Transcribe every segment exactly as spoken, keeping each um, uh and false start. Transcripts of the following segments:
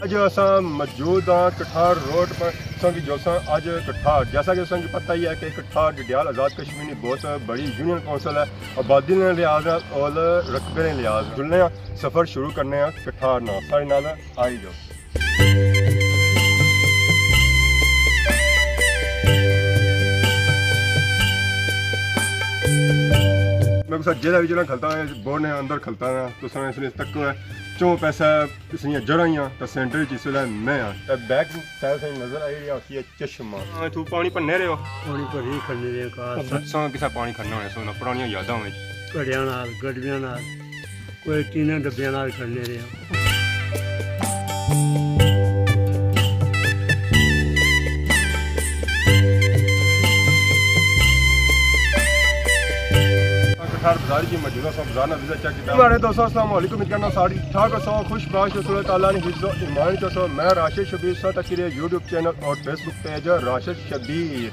اج اساں موجود ہاں کٹھار روڈ پر، تساں کی جلساں اج کٹھار، جیسا کہ تساں کی پتہ ہی ہے کہ کٹھار ڈڈیال آزاد کشمیر نی بہت بڑی یونین کونسل ہے، آبادی نے لحاظ نال اور رقبے نے لحاظ نال۔ جلنے ہاں، سفر شروع کرنے ہاں کٹھار نال، ساڑے نال آئی جاؤ۔ میں کسا جیڑا وی جنا کھلتا ہے، بورڈ نے اندر کھلتا ہے، تساں اس نے تکو ہے، چو پیسہ اس نیاں جڑاں ہیاں تاں سینٹر وچ اس ویلے میں ہاں۔ تے بیک سائیڈ سے نظر آئی رہیا ہوسی ہے چشمہ۔ ہاں، اتھوں پانی بھرنے رہے ہو؟ پانی بھری کھڑنے رہے ہاں، کار۔ ساں کسا پانی کھڑنا ہونا سا، پرانیاں یاداں وچ۔ گھڑیاں نال، گڈیاں نال، کوئی ٹیناں ڈبیاں نال کھڑنے رہے ہاں۔ کٹھار بازار کی موجودہ سو بازار نال وزٹ چیک کیتا۔ ماڑے دوستو، السلام علیکم۔ امید کرنا سارے ٹھیک ٹھاک ہوسو، خوش باش ہوسو، اللہ تعالیٰ نے حفظ و ایمان چ ہوسو۔ میں راشد شبیر، تساں تکی رہے یوٹیوب چینل اور فیس بک پیج راشد شبیر۔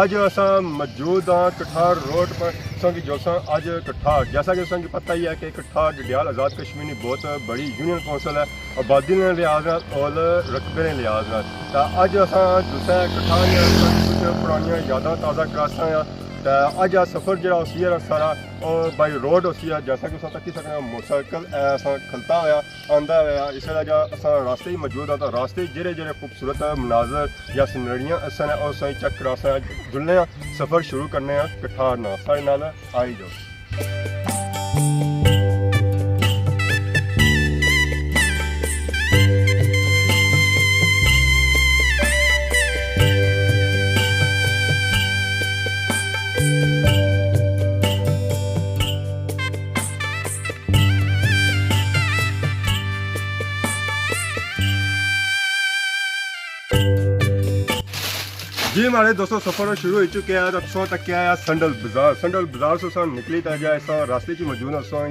اج اساں موجود ہاں کٹھار روڈ پر، تساں کی جلساں اج کٹھار۔ جیسا کہ تساں کی پتہ ہی ہے کہ کٹھار ڈڈیال آزاد کشمیر نی بہت بڑی یونین کونسل ہے، آبادی نے لحاظ نال اور رقبے نے لحاظ نال۔ تاں اج اساں جلسہ کٹھار نے کچھ پرانیاں یاداں تازہ کراساں آں۔ تے اج دا سفر جیڑا ہوسی ہے سارا او بائی روڈ ہوسی ہے، جیسا کہ تساں تکی سکنے ہو، موٹر سائیکل اے اساں کھلتا ہویا آندا ہویا۔ اس ویلے جا اساں راستے ہی موجود ہاں، تاں راستے جیڑے جیڑے خوبصورت مناظر یا سینریاں اساں نے او اساں چیک کراساں۔ جلنے ہاں، سفر شروع کرنے ہاں کٹھار نال، ساڑے نال آئی جاؤ۔ جی ماڑے دوستو، سفر شروع ہوئی چکیا ہے، تاں تساں تکیا ہے سنڈل بازار۔ سنڈل بازار سے اساں نکلی تے جا اساں راستے چ موجود ہاں، تساں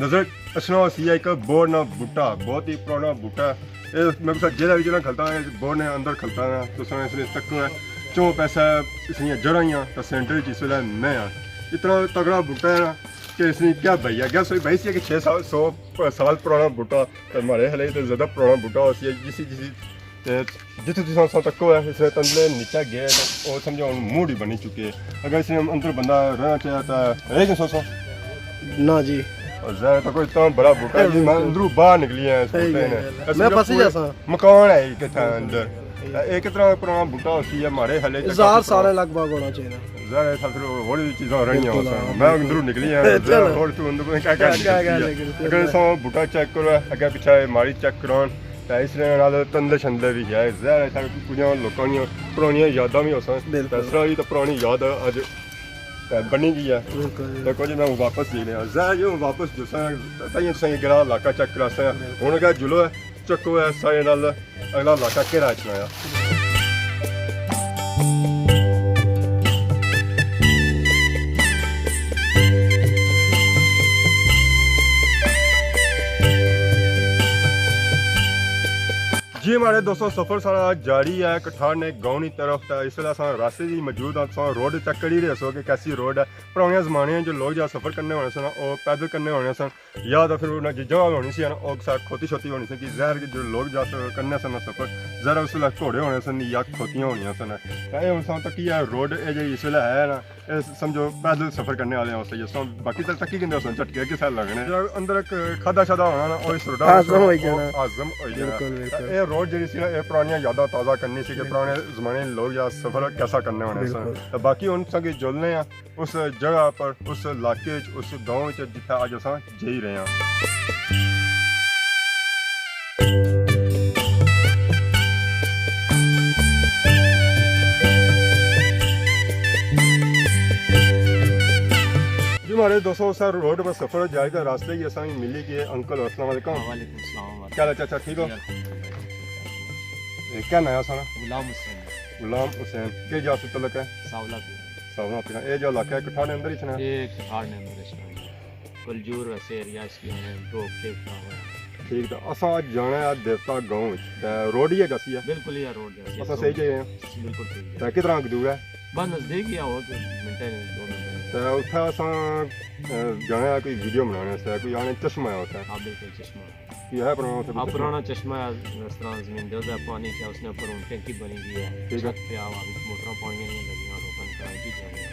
نظر اچھنا ہوسی ہے ایک بورڈ نا بوٹا، بہت ہی پرانا بوٹا ہے۔ اے میں کسا جیڑا وی جنا کھلتا ہے، بورڈ نے اندر کھلتا ہے، تساں اس نے تکو ہے، چو پیسہ اس نیاں جڑاں ہیاں تاں سینٹر وچ اس ویلے میں ہاں۔ اتنا تگڑا بوٹا ہے نا کہ اس نے کیا بھائی ہے، گیس ہوئی بھائی سی کہ چھ سو سال پرانا بوٹا، تے ماڑے خیال تے زیادہ پرانا بوٹا ہوسی ہے، جسی جسی تے جتھے تساں سو تکو ہے، اس نے تندلے نیچے گئے تے او سمجھو ہن موڑ ہی بنی چکے۔ اگر اس نے اندر بندہ رہنا چاہے تاں رہ گئے سو سو۔ نہ جی۔ اور ظاہر ہے کوئی اتنا بڑا بوٹا جی، میں اندروں باہر نکلی آیا اس بوٹے نے۔ میں پھنسی جاساں۔ مکان ہے ایک اتھا اندر۔ ایک اتنا پرانا بوٹا ہوسی ہے، ماڑے خیال تے ہزار سال لگ بھگ ہونا چاہیے۔ ظاہر ہے پھر ہور وی چیزاں رہنیاں ہوسن۔ میں اندروں نکلی آیا، ظاہر ہور تو اندر کیا کیا نکلسی ہے۔ اگر سو بوٹا چیک کرو، اگے پیچھے ماڑی چیک کرو۔ تے اس نے نال تندلے شندلے وی ہے۔ ظاہر ہے ساڑے کجھ لوکاں نیاں پرانیاں یاداں وی ہوسن۔ تے اس طرح وی تے پرانی یاد اج تے بنی گئی ہے۔ تے کجھ میں واپس جی لیا۔ ظاہر ہے ہن واپس جلساں، تائیں تساں اگلا علاقہ چیک کراساں۔ ہن اگے جلو ہے، چکو ہے ساڑے نال اگلا علاقہ کیڑا اچھنا ہے۔ جی ماڑے دوستو، سفر سارا جاری ہے کٹھار نے گاؤں نی طرف۔ تے اس ویلے اساں راستے وچ موجود ہاں، تساں روڈ چیک کری رہے سو کہ کیسی روڈ ہے۔ پرانے زمانے جو لوگ جا سفر کرنے ہونے سن، او پیدل کرنے ہونے سن، یا تاں پھر انہاں جی جگہ ہونی سی نا، او کسا کھوتی شوتی ہونی سی کہ ظاہر کہ جو لوگ جا سفر کرنے سن سفر، ظاہر اس ویلے گھوڑے ہونے سن یا کھوتیاں ہونیاں سن۔ تے اے ہن تساں تکی اے روڈ اے جیڑی اس ویلے ہے نا، اے سمجھو پیدل سفر کرنے والے واسطے، جس طرح باقی تے تکی کندے سن جھٹکے کسے لگنے۔ جیڑا اندر ایک کھادا شادا ہونا نا، او اس روڈا ہضم ہوئی جانا۔ ہضم ہوئی جانا۔ بالکل، بالکل۔ تے اے روڈ جیڑی سی نا، اے پرانیاں یاداں تازہ کرنی سی کہ پرانے زمانے لوگ جا سفر کیسا کرنے ہونے سن۔ بالکل۔ تے باقی ہن تساں کی جلنے آں اس جگہ پر، اس علاقے وچ، اس گاؤں وچ جتھے اج اساں جائی رہے ہاں۔ جی ماڑے دوستو، اساں روڈ پر سفر جاری تے راستے ہی اساں کی ملی گئے انکل۔ السلام علیکم۔ وعلیکم السلام۔ کیا حال ہے چاچا، ٹھیک ہو؟ جی، الحمدللہ۔ اے کیا ناں ہے سارا؟ غلام حسین۔ غلام حسین۔ کیا جا سے تعلق ہے؟ ساولا پہ۔ ساولا پہ۔ اے جو علاقہ ہے، کٹھار نے اندر ہی چھنا؟ اے کٹھار نے اندر ہی چھنا۔ کلجور ویسے ایریا اس کی ہے، ڈوک کے کھا ہوا ہے۔ ٹھیک، تے اساں اج جانا ہے دیوتا گاؤں وچ۔ تے روڈ ہی ہے جاسی ہے؟ بالکل ہی ہے، روڈ جاسی ہے۔ اساں صحیح جائی ہیں؟ بالکل صحیح ہے۔ تے کتنا دور ہے؟ بس نزدیک ہی ہے، اور کوئی منٹ ہے نہیں، دو منٹ ہے۔ تے اتھا اساں، اے، جانا ہے کوئی ویڈیو بنانے سے، کوئی آنے چشمہ ہے اتھا۔ ہاں، بالکل، چشمہ۔ کوئی ہے پرانا اتھا کوئی ہاں، چشمہ؟ پرانا چشمہ ہے، اس طرح زمین دے ادھر پانی کیا اس نے اوپر ہن ٹینکی بنی ہوئی ہے۔ ٹھیک ہے۔ چھت پہ آوا، موٹراں پانی نہیں لگیاں، لوکاں نے گھراں کی جانے۔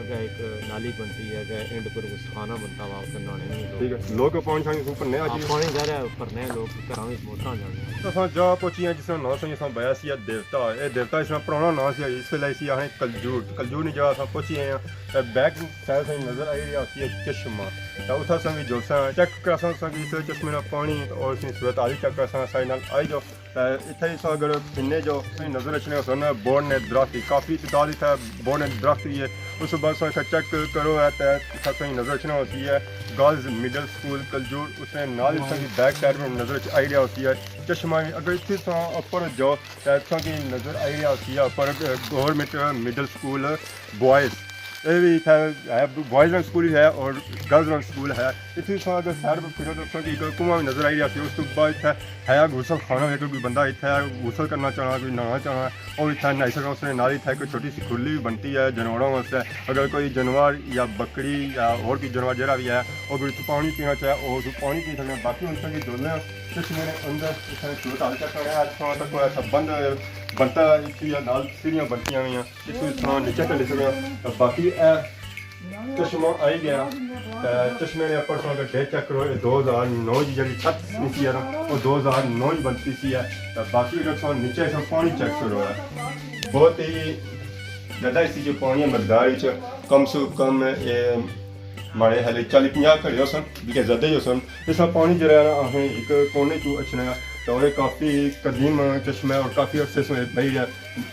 اگے ایک نالی بنتی ہے، اگے اینڈ پر غسل خانہ بنتا وا، اتھے نہانے نہیں لوگ۔ ٹھیک ہے۔ لوگ پانی شانی اوپر نہیں ہاں، آتی؟ پانی ظاہر ہے اوپر نہیں، لوگ گھراں وچ موٹراں جانے۔ اساں جا پہنچی ہیں جس نا نام سائیں اساں بیا سی دیوتا۔ اے دیوتا اس نا پرانا نام سی، اس ویلے اسی آخنے کلجور۔ کلجور نی جگہ اساں پہنچی ہیں۔ تے بیک سائیڈ سائیں نظر آئی رہیا ہوسی ہے چشمہ۔ تے اتھا اساں وی جلساں، چیک کراساں اساں کی اس چشمے نا پانی اور اس نی صورت حال چیک کراساں، سائیں نال آئی جاؤ۔ تے اتھے اساں اگر پھرنے جو سائیں نظر اچھنے ہوسن بورڈ نے درخت ہی، کافی تعداد اتھے بورڈ نے درخت ہی ہے۔ اس بعد اساں اتھے چیک کرو ہے تے اتھے سائیں نظر اچھنے ہوسی ہے گرلز مڈل سکول کلجور، اس نے نال اساں کی بیک سائیڈ پر نظر اچ آئی رہیا ہوسی ہے چشمہ۔ اگر اتھے اساں اوپر جاؤ تے اتھاں کی نظر آئی رہیا ہوسی ہے اپر، اے، گورنمنٹ مڈل سکول بوائز۔ اے وی اتھا ہے، بوائز نا سکول وی ہے اور گرلز نا سکول ہے۔ اتھے تساں اگر سائیڈ پر پھرو تو تساں کی اک کنواں وی نظر آئی رہیا سی۔ اس تو بعد اتھا ہے غسل خانہ، اگر کوئی بندہ اتھا غسل کرنا چاہنا، کوئی نہانا چاہنا، او اتھا نہائی سکنا۔ اس نے نال اتھا ایک چھوٹی سی کھرلی وی بنتی ہے جانوراں واسطے۔ اگر کوئی جانور یا بکری یا اور کوئی جانور جیڑا وی ہے، او اگر اتھوں پانی پینا چاہے، او اتھوں پانی پی سکنا۔ باقی ہن تساں کی جلنے آں چشمے نے اندر، اتھاں صورت حال چیک کرنے آں۔ اتھاں تک کوئی ایسا بند بنتا ہے، اتھوں یا نال سیڑھیاں بنتیاں ہوئیاں، اتھوں اتھاں نیچے چلی سکنے آں۔ تے باقی اے چشمہ آئی گیا، تے چشمے نے اپر تساں اگر ڈیٹ چیک کرو، اے دو ہزار نو دی جیڑی چھت نی سی ہے نا، او دو ہزار نو دی بنتی سی ہے۔ تے باقی اگر تساں نیچے تساں پانی چیک کرو، بہت ہی زیادہ اس جو پانی مقدار وچ کم سے کم اے ماڑے حالے چالی پنجاہ گھڑے ہوسن، بلکہ زیادہ ہی ہوسن۔ اس طرح پانی جیڑا ہے نا، اساں ایک کونے چوں اچھنا ہے، تے اور ایک کافی قدیم چشمہ ہے اور کافی عرصے سے بہی ہے۔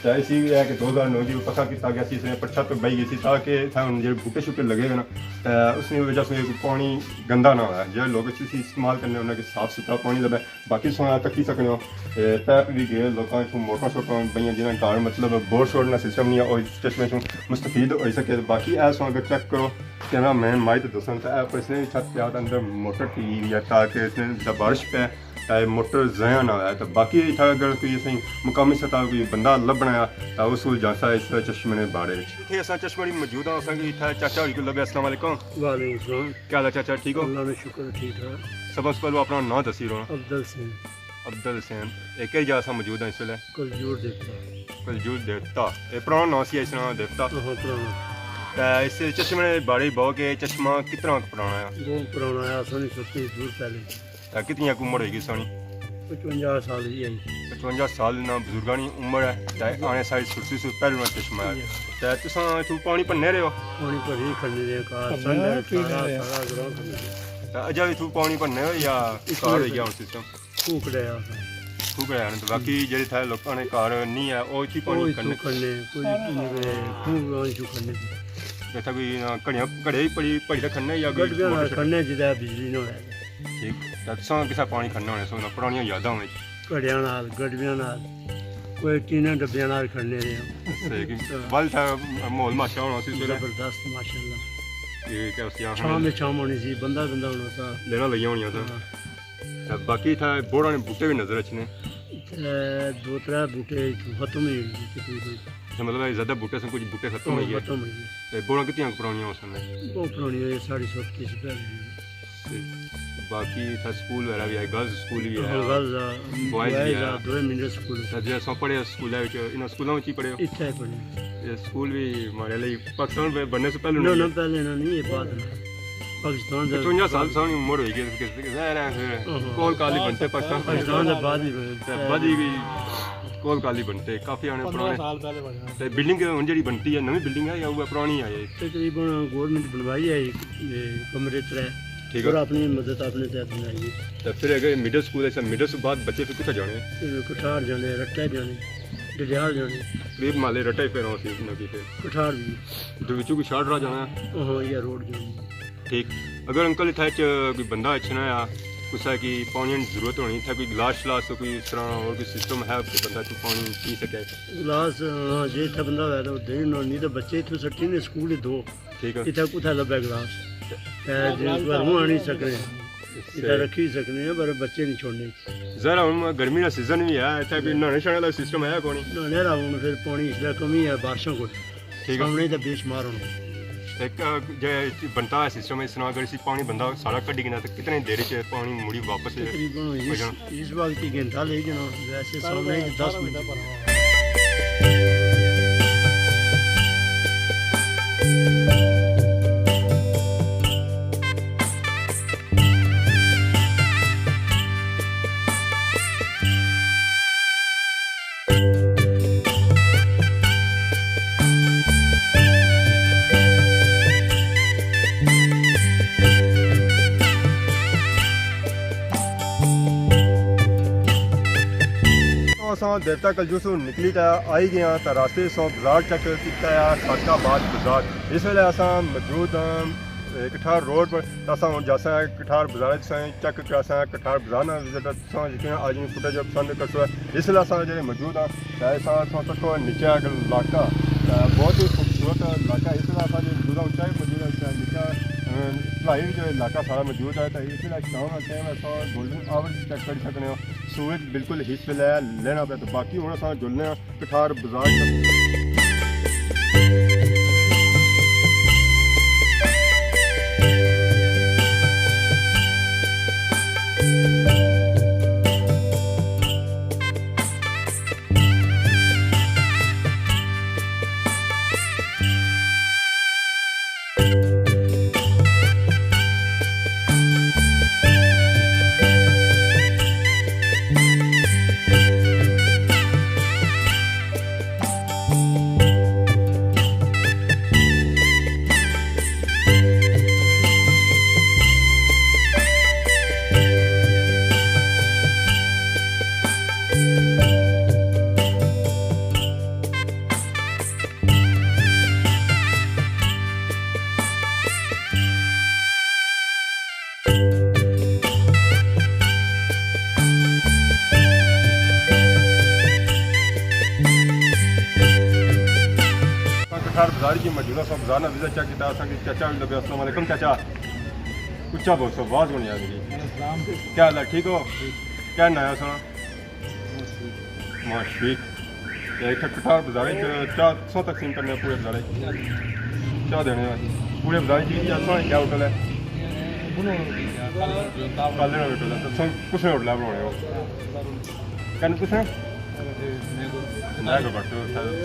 تے اسی وی ہے کہ دو ہزار نو کی پکا کیتا گیا سی، اس نے پر چھت بہی گئی سی، تاکہ اتھا ہن جیڑے بوٹے شوٹے لگے ہوئے نا، تے اس نی وجہ سے پانی گندا نہ ہویا۔ جیڑے لوگ اسی استعمال کرنے انہاں کی صاف ستھرا پانی لبے۔ باقی سونا تکی سکنے ہو، اے، پیپ وی گئے، لوکاں اتھوں موٹراں شوٹراں پئیاں، جنہاں گھر مطلب بور شور نا سسٹم نہیں ہے، او اس چشمے چوں مستفید ہوئی سکے۔ باقی اے سونا اگر چیک کرو، کیمرہ مین مائی تے دسن تے اے پر اس نے چھت پیا تے اندر موٹر ٹی وی ہے، تاکہ اس نے جسا بارش پے تے موٹر ضائع نہ ہویا۔ تے باقی اتھا اگر کوئی اسیں مقامی سطح کوئی بندہ لبھنا ہے تے اس کول جانسا اس چشمے نے بارے وچ۔ اتھے اساں چشمے وچ موجود ہاں، اساں کی اتھا چاچا ہوری کول لبھے۔ السلام علیکم۔ وعلیکم السلام۔ کیا حال ہے چاچا، ٹھیک ہو؟ اللہ نے شکر، ٹھیک ٹھاک۔ سب سے پہلو اپنا نام دسی رہو۔ عبدل حسین۔ عبدل حسین۔ اے کہڑی جگہ اساں موجود ہاں اس ویلے؟ کلجور دیوتا۔ کلجور دیوتا۔ اے پرانا نام سی اس نا دیوتا؟ ہاں، پرانا۔ تے اس چشمے نے بارے بہو کہ چشمہ کتنا پرانا ہے؟ بہت پرانا ہے، اساں نی سوچی دور پہلے۔ تے کتنی ایک عمر ہوئی گئی سانی؟ پچونجا سال ہی ہے۔ پچونجا سال نا بزرگاں نی عمر ہے، تے آنے ساری سرسی سر پہلو نا چشمہ ہے۔ جی۔ تے تساں اتھوں پانی بھرنے رہے ہو؟ پانی بھری کھڑنے رہے، کار بھرنے سنڈ ہے، پی سارا، رہے۔ سارا گراں کھڑنے رہے۔ تے اجا اتھوں پانی بھرنے ہو یا اس کار وقت ہوئی گیا ہن سسٹم؟ کھوکھڑے آ۔ کھوکھڑے آ۔ تے باقی جیڑے تھے لوکاں نے کار نہیں ہے، او اتھی پانی او اتھوں کھڑنے۔ کھڑنے، کوئی کھوکھڑاں اتھوں کھڑنے۔ تے اتھا کوئی، آ، گھڑیاں، گھڑے ہی پڑی، پڑی تے کھڑنے یا کوئی گڈویاں نال موٹر کھڑنے جدے بجلی نہ ہوئے۔ ٹھیک۔ تے تساں کسا پانی کھڑنا ہونے سو، پرانیاں یاداں ہوئے۔ گھڑیاں نال، گڈویاں نال، کوئی ٹیناں ڈبیاں نال کھڑنے رہے ہاں۔ صحیح کہ ہاں۔ ول تھا ماحول ماشاء ہونا سی اس ویلے۔ زبردست ماشاءاللہ۔ یہ کیا اس کی آنکھ چھاں میں میں چھاں ہونی سی، بندہ بندہ ہونا سا۔ لینا لگیاں ہونیاں سا۔ ہاں۔ تے باقی اتھا بوڑاں نے بوٹے وی نظر اچھنے۔ اتھے دو ترے بوٹے اتھوں ختم ہی ہوئی گئے تقریباً۔ اچھا، مطلب ہے زیادہ بوٹے سن، کچھ بوٹے ختم ہاں، ہوئی گئے۔ ختم ہوئی گئے۔ تے بوڑاں کتنیاں پرانیاں ہو سن؟ بہت پرانی ہوئی، ساڑھی سو پچیس پہلے۔ تے باقی اتھا سکول وغیرہ بھی ہے، گرلز سکول بھی ہے، ہاں، گرلز ہے، بوائز بھی بوائز ہے۔ ہے، دوئے مڈل سکول ہے۔ تے جیڑا سو پڑھے سکول ہے، انہاں سکولوں وچ ہی پڑھے ہو؟ اتھے ہی پڑھے۔ یہ سکول بھی ماڑے لئی پاکستان بننے سے پہلے نہ، نہ، نہیں؟ پہلے نہ نہیں، یہ بعد میں۔ پاکستان دا پچونجا سال سانی عمر ہوئی گئی، ظاہر ہے پھر ہاں، ہاں۔ کول کال ہی بنتے پاکستان۔ پاکستان دے بعد ہی بنے۔ تے بعد ہی بھی کول کال ہی بنتے، کافی آنے پندرہ پرانے۔ سال پہلے بنے۔ تے بلڈنگ ہن جیڑی بنتی ہے، نویں بلڈنگ ہے یا وہ پرانی ہے؟ تقریباً گورنمنٹ بنوائی ہے، یہ کمرے ترے۔ ٹھیک ہے۔ اور اپنی مدد اپنے تحت بنائی ہے۔ تے پھر اگر مڈل سکول ہے، مڈل سے بعد بچے پھر کتھے جانے؟ پھر کٹھار جانے، رٹے جانے، ڈڈیال جانے۔ قریب مالے رٹے پھر ہوتی نہ کی پھر۔ کٹھار بھی۔ دو وچوں کوئی شارٹ راہ جانا ہے؟ ہاں، یہ روڈ جانے۔ ٹھیک۔ اگر انکل اتھا اچ کوئی بندہ اچھنا ہے، کسا کی پانی نی ضرورت ہونی، اتھا کوئی گلاس شلاس کوئی اس طرح اور کوئی سسٹم ہے کہ بندہ اتھوں پانی پی سکے؟ گلاس، ہاں، جے اتھا بندہ ہویا تو دے، نہ، نہیں تو بچے اتھوں سٹی نے سکول دو۔ ٹھیک ہے۔ اتھا کتھا لبھے گلاس؟ تے جے گھروں آنی سکنے، اتھا صحیح۔ رکھی سکنے ہیں، پر بچے نہیں چھوڑنے۔ ذرا ہن گرمی دا سیزن بھی ہے، اتھا کوئی نہانے شہانے دا سسٹم ہے کونی؟ نہانے دا ہن پھر پانی اس طرح کمی ہے بارشاں کو۔ ٹھیک ہے۔ سامنے تے بے شمار ہونا۔ ایک، آ، جے بنتا ہے سسٹم، اس طرح اگر اسی پانی بندہ سارا کڈی گنا تو کتنے دیر چ پانی مڑی واپس تقریباً ہو اس، جانا؟ اس وقت ہی گھنٹہ لے جانا، ویسے سارے سامنے بندے دس منٹ۔ اساں دیوتا کلجو سوں نکلی تے آئی گئے ہاں، تے راستے سوں بازار چیک کیتا ہے، خاص آباد بازار۔ اس ویلے اساں موجود ہاں، اے، کٹھار روڈ پر۔ تے اساں ہن جاساں کٹھار بازار، تساں چیک کراساں کٹھار بازار نا وزٹ۔ تساں یقین اج نی فوٹیج پسند کرسو۔ اس ویلے اساں جڑے موجود ہاں، تے اساں، تساں تکو نیچے اک علاقہ، تے بہت ہی خوبصورت علاقہ۔ اس ویلے اساں جڑے موجود ہاں، اچائی موجود ہے، تے نیچے، اے، چڑھائی جو علاقہ سارا موجود ہے۔ تے اس ویلے شام نا ٹائم ہے، تساں گولڈن آور چیک کری سکنے ہو۔ سورج بالکل اس ویلے لینا پیا، تے باقی ہن اساں جلنے آں کٹھار بازار۔ کٹھار بازار کی موجودہ سا بازار نا وزٹ چیک کیتا، اساں کی چاچا بھی لگا۔ السلام علیکم چاچا۔ اچا بولو، آواز کونی آ رہی۔ السلام۔ کیا حال ہے، ٹھیک ہو؟ ٹھیک۔ کیا ناں ہے سنا؟ مشفق۔ تے اتھے کٹھار بازارے چ چاہ سو تقسیم کرنے پورے بازارے؟ چاہ دینے آں۔ پورے بازارے چ کیا سو کیا ہوٹل ہے؟ کالے ہوٹل ہے۔ تے سو کسے ہوٹل ہے بنانے ہو؟ کن کسے؟ میں کو بٹ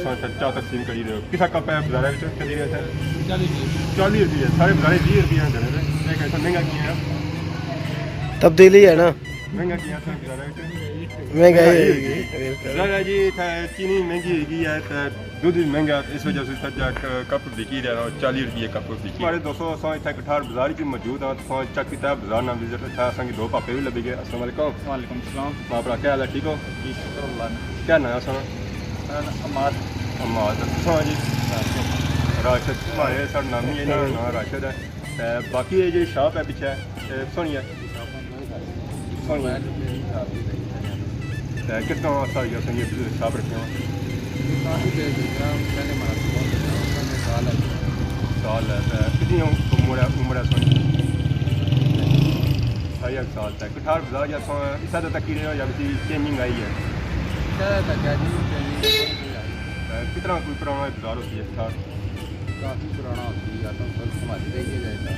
سو چاہ تقسیم کری رہے ہو۔ کسا کپ ہے بازارے وچ چلی رہے سر؟ چالیس روپے۔ چالیس روپے۔ سارے بازارے بیس روپے دینے۔ ایک ایسا مہنگا کیا ہے؟ تبدیلی ہے نا۔ مہنگا کیا تھا گزارا ہے؟ مہنگائی ہوئی گئی، بالکل۔ ظاہر ہے جی، اتھا چینی مہنگی ہوئی گئی ہے، تے دودھ بھی مہنگا، اس وجہ سے اتھا جا ک-، کپ بکی رہا، چالیس روپے کپ بکی۔ ہمارے دوستو، اساں اتھا کٹھار بازار کی موجود ہاں، تساں چیک کیتا ہے بازار نا وزٹ، اتھا اساں کی دو پاپے بھی لبھی گئے۔ السلام علیکم۔ وعلیکم السلام۔ پاپ را کیا حال ہے، ٹھیک ہو؟ جی، شکر اللہ نا۔ کیا ناں ہے اساں نا؟ میرا ناں عماد۔ عماد، تساں جی؟ راشد۔ راشد، ہمارے سر نامی ہے، انہاں نا ناں راشد ہے۔ تے باقی یہ جی شاپ ہے پیچھے، اے سونی ہے۔ سونی ہے۔ تے کتنا عرصہ ہو گیا تساں یہ شاپ رکھے ہوئے؟ کافی دیر ہو گیا، پہلے ہمارا سکون تھا، اس میں سال ہے۔ سال ہے۔ تے کتنی عمر ہے، عمر ہے سونی؟ ساری ایک سال تک۔ کٹھار بازار یا سو-، اس حد تک ہی رہے ہو یا کسی چینجنگ آئی ہے؟ اس حد تک ہے جی، چینجنگ کوئی نہیں آئی۔ تے کتنا کوئی پرانا بازار ہوتی ہے کٹھار؟ کافی پرانا ہوتی ہے، تو سب سنبھالی رہی ہے جائے گا۔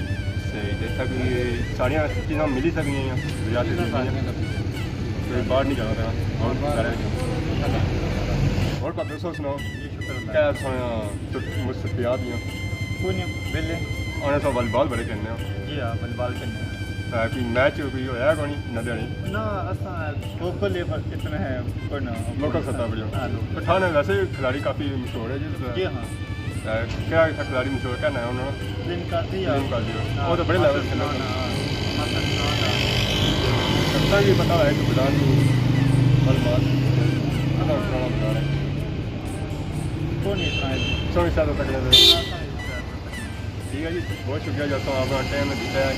صحیح، تے اتھا کوئی ساریاں چیزاں ملی سکنیاں یا ضروریات چیزاں؟ ساریاں کافی۔ کوئی باہر نہیں جانا پینا، اور باہر گھر وچ۔ اور پاپے سو سناؤ، جی، شکر اللہ۔ کیا سنایا مصروفیات دیاں؟ کوئی نہیں، ویلے۔ آنے سا والی بال بڑے کھیلنے ہو؟ جی ہاں، والی بال کھیلنے ہو۔ تے کوئی میچ کوئی ہویا کونی نہ دیہاڑی؟ نہ، اساں لوکل لیول اتنے ہیں، کوئی نہ۔ لوکل سطح پر ہو؟ ہاں، لوکل۔ پٹھان ویسے کھلاڑی کافی مشہور ہے جی۔ جی ہاں۔ تے کیا اتھا کھلاڑی مشہور، کیا ناں ہے انہاں نا؟ سلیم قاضی آ۔ سلیم قاضی آ۔ ہاں، وہ تو بڑے لیول کھیلے۔ ہاں، ہاں۔ سب کو بھی پتہ ہے کہ بلال کو بل مار۔ پتہ ہے پرانا بلال ہے۔ کون ہے اتنا ہے؟ سونے سال تک لے۔ ٹھیک ہے جی، بہت شکریہ جو تساں اپنا ٹائم دیتا ہے۔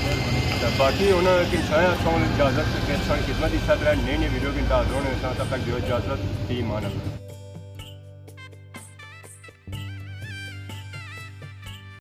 تے باقی ہن کہ سارے تساں اجازت، کہ تساں خدمت اس طرح نئی نئی ویڈیو کی حاضر ہونے، تب تک دیو اجازت، فی امان اللہ۔